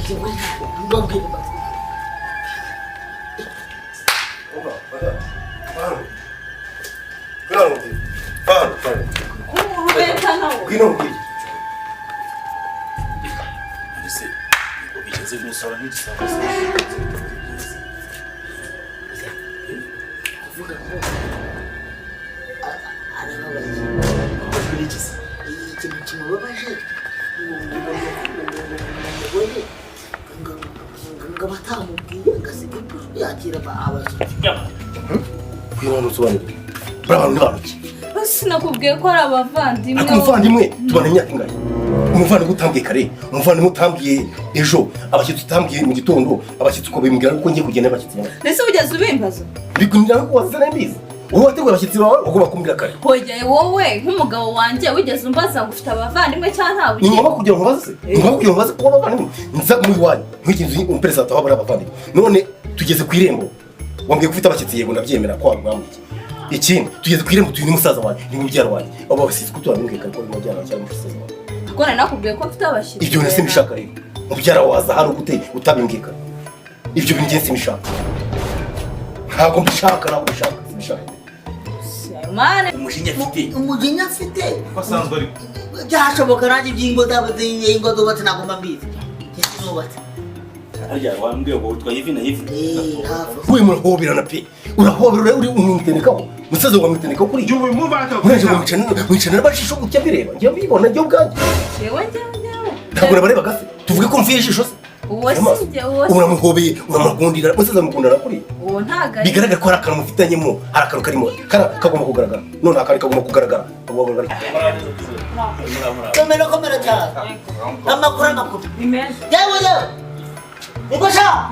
Njyewe mbabwire bati Urubeta nawo. Ngwino nkubwire. Ese bigeze gusara nk'igisambo? Kuvuga ngo arababaye. Abajwe. Ikintu kimubabaje ngo umugore ngo batamubwiye ngo asige yakira abashyitsi. Ngwino hano usobanurire. Buriya abantu ni bantu ki? Sinakubwiye ko ari abavandimwe? Ariko umuvandimwe tubana imyaka ingahe? Umuvandimwe utambwiye kare, umuvandimwe utambwiye ejo, abashyitsi utambwiye mu gitondo, abashyitsi uko bimbwira ko ngiye kugenda abashyitsi nyawe. Mbese ugeze ubimbaza? Bikumbwira ko wazize mbizi. Wowe wateguye abashyitsi bawe, ugomba kumbwira kare. Hoya, wowe nk'umugabo wanjye wigeze umbaza ngo ufite abavandimwe cyangwa ntawe? Ni Ugira. ngombwa kugira ngo nkubaze se? Ni ngombwa kugira ngo nkubaze kuba abavandimwe? Nza mu iwanyu nk'iki nzu umuperezida ataho bari abavandimwe. None tugeze ku irembo, wambwiye ko ufite abashyitsi, yego ndabyemera ko wabwambwiye. Ikindi, tugeze ku irembo, tuyu ni musaza wanjye, ni mubyara wanjye. Abo bashyitsi ko tubabwiye kare ko ari mubyara wanjye cyangwa musaza wanjye? Kuko nari nakubwiye ko mfite abashyitsi. Ibyo bintu simbishaka rero. Mubyara waza hano gute utabimbwiye kare? Ibyo bintu njye simbishaka, ntabwo mbishaka, ntabwo mbishaka, simbishaka. Mane. Umujinya afite. Umujinya afite. Ko asanzwe ariko. Byashoboka nanjye iby'ingo zabo, ingo zubatse ntabwo mba mbizi, nubatse. Harya wambwiye ngo witwa Yivi na Yivi? Eh, hafi. Wowe murahoberana pe, urahobera uri umwitenekaho, musaza wawe mwitenekaho kuri Jya ubimubata. Muraje mwicarana n'abajisho gutya, bireba njyewe, mbibona njyewe ubwanjye. Jewe, njyewe, njyewe. Ntabwo nabarebaga se? Tuvuge ko mvuye ijisho se? Uwo si njye, uwo si. Uramuhobeye, uramukundira, musaza mukundana kuri Uwo ntago ari. Bigaragara ko hari akantu mufitanyemo, hari akantu karimo kagomba kugaragara. None akandi kagomba kugaragara, kagomba kugaragara. Komera, komera cyane. Amakuru, amakuru. Ni meza. Yewe, yewe, niko sha.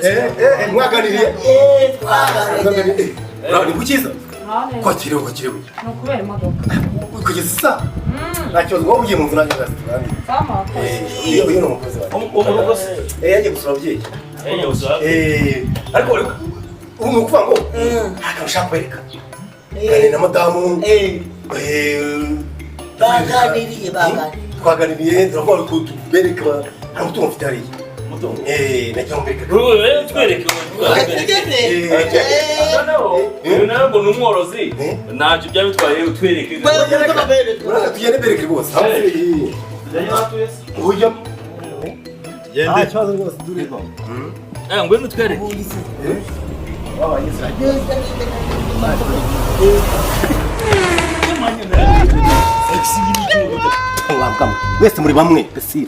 Eh eh, mwaganiriye? Eh, twaganiriye. Mwaganiriye. Ni kukiza kwakiriwe, kwakiriwe. Ni ukubera imodoka. Kugeza isa nta kibazo, wowe ugiye mu nzu, nanjye nzasigaranye. Mama wakoze. Uyu ni umukozi wanjye. Wo mu rugo se? Eh, yagiye gusura ababyeyi. Eh, usaba. Eh, ariko ubu ni ukuvuga ngo nta kantu ushaka kwereka ganira na madamu. Eh. Eh, Baganiriye, baganiriye. Twaganiriye, turavuga ngo tubereke hari umutungo mfite hariya. Umutungo? Eh, nagira ngo mbereke. Rube twereke. Tugeze. Eh. Noneho uyu nawe ngo ni umworozi. Eh. Ntacyo byaba bitwaye, utwereke. Urabona, tugende mbereke rwose. Ujya Gende. Kibazo rwose dure. Eh, ngwino utwereke. Mwese muri bamwe, Cecile.